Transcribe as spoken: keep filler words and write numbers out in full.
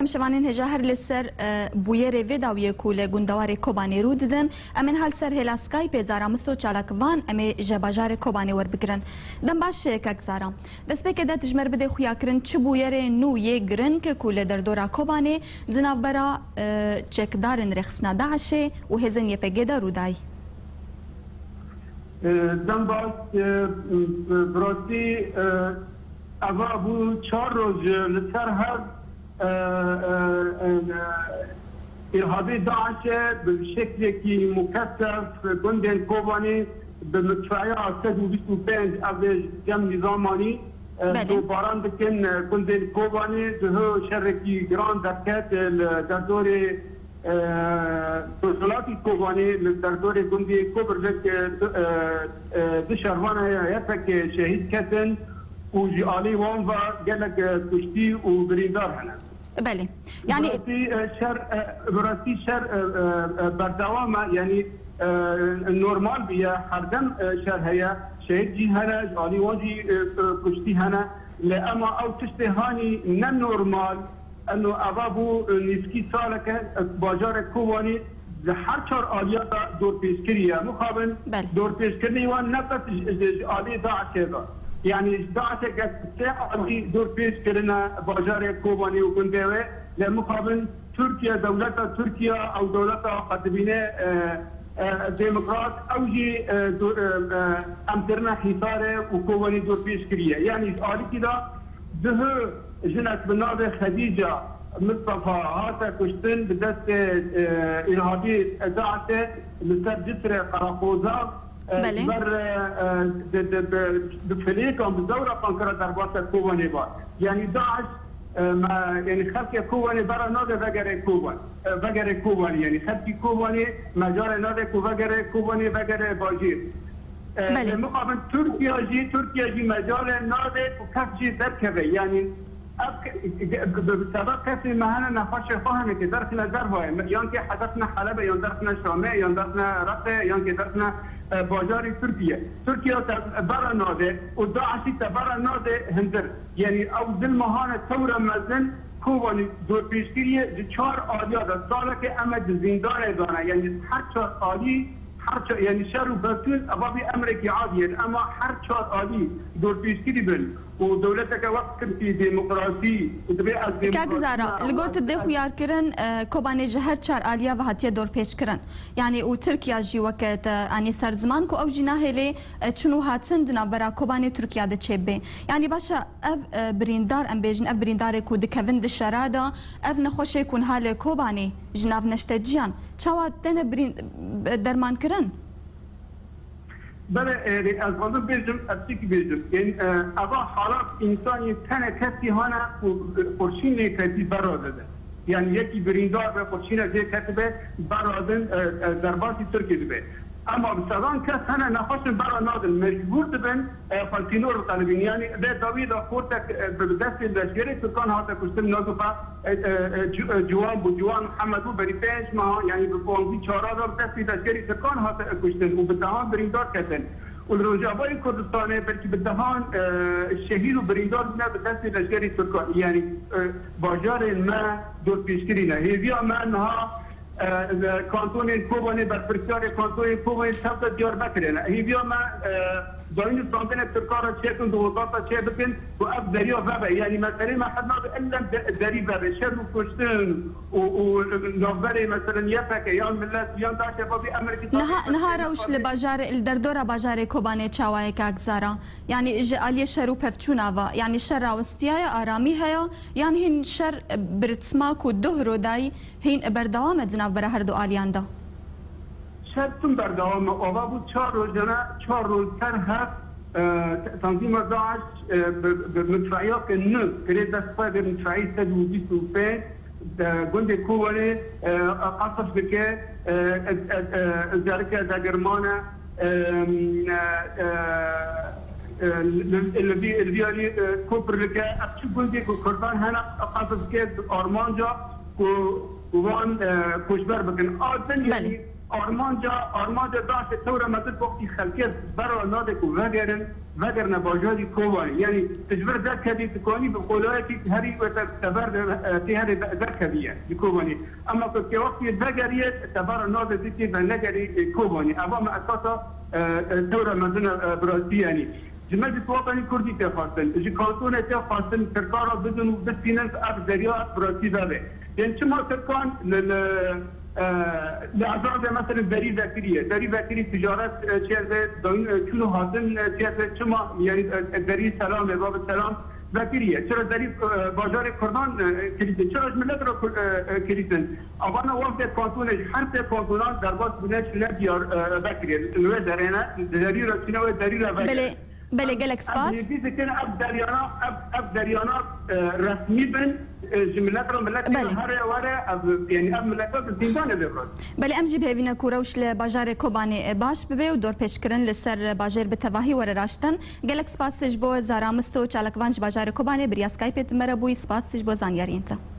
Em şivanên hêja her li ser, e, bûyerê vê dawiyê ku li gundewarê Kobanê rû didin. Em ên hal ser hêla Skypeê Zara Misto Çalak van em ê ji bajarê Kobanê werbigirin. Dem baş, e, kek Zara. Destpêkê de tu ji me re bidê xuyakirin çi bûyerê nû yê giring ku li derdora Kobanê di navbera, e, çekdarên rêxistina DAIŞê û hêzên Y P G de rû dayî. E, Dem baş, e, bi rastî, e, eva bû çar roj li ser hev, e, e, e, îrhabê DAIŞê bi şeklekî mukesef gundên Kobanê bi mitraya sed û bîst û pênc, ev ê cem nîzamanî, e, Belê. topbaran dikin, e, gundên Kobanê. Duhê şerekî giran derket, e, li derdorê, e, rojhilatî Kobanê, li derdorê gundê Kobirlik, e, du, e, e, du şervana Y P G şehîd ketin û ji alî wan ve gelek, e, kuştî û birîndar hene. Belê. Yani Bi rastî, e, şer, e, bi rastî şer, e, e, e, berdewam e. Yani, e, normal bûye, herdem, e, şer heye. Şehîd jî hene, ji alî wan jî, e, e, kuştî hene. Lê ema ew tiştê hanî ne normal, eno eva bû, e, nîvkî saleke, e, bajarê Kobanê di her çar aliya de dorpêçkirî ye. Mixabin Belê. dorpêçkirinê wan ne bes ji, ji, ji alî DAIŞê ve. Yani ji DAIŞê ke sê alî dorpêç kirine bajarê Kobanê û gundê wê. Lê mixabin Tirkiye, dewleta Tirkiye, ew dewleta qe dibîne, e, e, demokrat, ew jî, e, do, e, e, em kirine hîsarê û Kobanê dorpêç kiriye. Yani ji alîkî de duhê jinek bi navê Xedîca Mistefa hate kuştin bi destê, e, îrhabî DAIŞê li ser cisrê Qereqoza, e, Belê. ji ber, e, e, di, di, bi, bi filêkan, bi zewreqan kira derbasa Kobanê ve. Yani DAIŞ, e, me, yani xelkê Kobanê bera nade vegere Koban. E, vegere Kobanê, yani xelkî Kobanê mecalê nade ku vegere Kobanê, vegere bajêr. E, Belê. Li mixabin Tirkiye jî, Tirkiye jî mecalê nade ku kes jî derkeve. Yani ev ke-, bi, bi, bi sebeb kesê me hene nexweşê xwe hene ke derxine dervayê, me, yan ke hedefine Helebê, yan derxine Şamê, yan derxine Reqê, yan ke derxine, e, bajarê Tirkiye. Tirkiye te bera nade û DAIŞî te bera nade hundir. Yani ew zilma hane tewre mezin Kobanê dorpêçkirî ye, di çar aliya de saleke em e di zîndanê de ne. Yani her çar alî, her çar, yani şer û pevçûn, eva vî emrekî adî ye. Ema her çar alî dorpêçkirî bin û dewleteke wek Tirkî demokrasî û divê ez Kak demokrasî Zara, me li gor tu dê xuyar kirin, e, Kobanê ji her çar aliya ve hatiye dorpêç kirin. Yani û Tirkiye jî weke te anî ser ziman ku ew jî nahêlê, e, çin û hatin di navbera Kobanê Tirkiye de çêbibe. Yani baş e, ev, e, birîndar, em bêjin, ev birîndarê ku dikevin di şera de, ev nexweşê ku niha li Kobanê ji nav neşteciyan, çawa têne birîn-, e, derman kirin? Belê, e, ez dixwazim bêjim, ez çikî bêjim. Ên, e, eva halat însanî tene kesî hane ku, e, xurşînê kesî bera dide. Yani yekî birîndar be, xurşîne jê ketibe, bera din, e, e, derbasî Tirkî dibe. Ema bi sedan kes hene nexweş in bera nadin, mecbûr dibin, e, xwe sînor biqelibîn. Yani vê dawiyê de xortek, e, bi destê leşkerê Tirkan hate kuştin, nazifa, e, e, e, Ci-, e, Ciwan bû, Ciwan Mihemed bû, berî pênc meha, yani bi ponzî çara de bi destê leşkerê Tirkan hate kuştin û bi dehan birîndar ketin. Û li Rojavayê Kurdistanê belkî bi dehan, e, şehîd û birîndar bûne bi destê leşkerê Tirkan. Yani, e, bajarên me dorpêçkirî ne. Hêviya me niha, e, kantonên Kobanê, berpirsiyarê kantonên Kobanê tevde Diyarbekirê ne. Hêviya me, e, dayîn û standinê Tirkan re çêkin, di wezarta çê bikin û ev deriya vebe. Yani meselê me her nabe illa de-, derî vebe. Şer û kuştin û, û navberê, meselen, Y P G yan millet, yan DAIŞ, vabî Amerîkî Niha, niha rewş li bajarê, li derdora bajarê Kobanê çawa ye, kak Zara? Yani ji aliyê şer û pevçûna ve, yani şer rawistiyaye, aramî heye, yan hîn şer, e, bi ritma ku duh rû dayî, hîn berdewam e di navbera her du aliyan de? Şer tim berdewam e. Ava bû çar rojane, çar roj ser hev, e, te-, tenzîma DAIŞ, e, bi, bi mitrayakê nû, kirê dest xwe vê mitrayî sed û bîst û pênc, di gundê Kobanê, e, qasif dike, e, e, e, e, zarike dagirmane, e, e, e, li, li vî, li vî alî, e, Koprlike, ev çi gundê ku Kurdan hene, qasif dike armanca ku wan, e, koçber bikin. A din, Belê. yani, Armanca, armanca DAIŞê tewra mezin wextî xelkê bera nade ku vegerin, vegerine bajarî Kobanê. Yanî tu ji vir derkevî, dikanî bi qolayekî herî wê te teber de, e, tê herê de-, derkevî ye ji Kobanê. Ema ku ke wextî vegeriye, te bera nade dîtî ve negerî, e, Kobanê. Eva me esasa, e, e, tewra mezin e, e, bi rastî yanî. Ji Meclis Wetanî Kurdî tê xwestin, ji kantonê tê xwestin, Tirkan re bidin û bistînin ev derya bi rastî vebe. Yên çima Tirkan li, li, e, li Ezazê mesela derî vekiriye? Derî vekirî ticaret, e, çêr be, dayîn, e, çûn û hatin, e, çêr be, çima, yanî, e, derî Selamê, Babê Selam vekiriye? Çira derî, e, bajarê Kurdan, e, kilîtin? Çira ji milet re ku-, e, e, kilîtin? Avana wextê kantonê ji her sê kantonan derbas bûne, çûne diyar, e, vekiriye. Li wê derê ne, derî re çûne wê derî re vekiriye. Belê. Belê, gelek spas. Em hêvî dikin ev deryana, ev, ev deryana, e, resmî bin, e, ji milet re, milet Belê. Here were, ev, yanî ev mileta bi zîndanê vê birat. Belê, em jî bi hêvî ne ku rewş li bajarê Kobanê, e, baş bibe û dorpêçkirin li ser bajêr bi tevahî were raştin. Gelek spas ji bo Zara Misto, çalakvan ji bajarê Kobanê, bi riya Skypeê di me re bûyî. Spas ji bo zanyariyên te.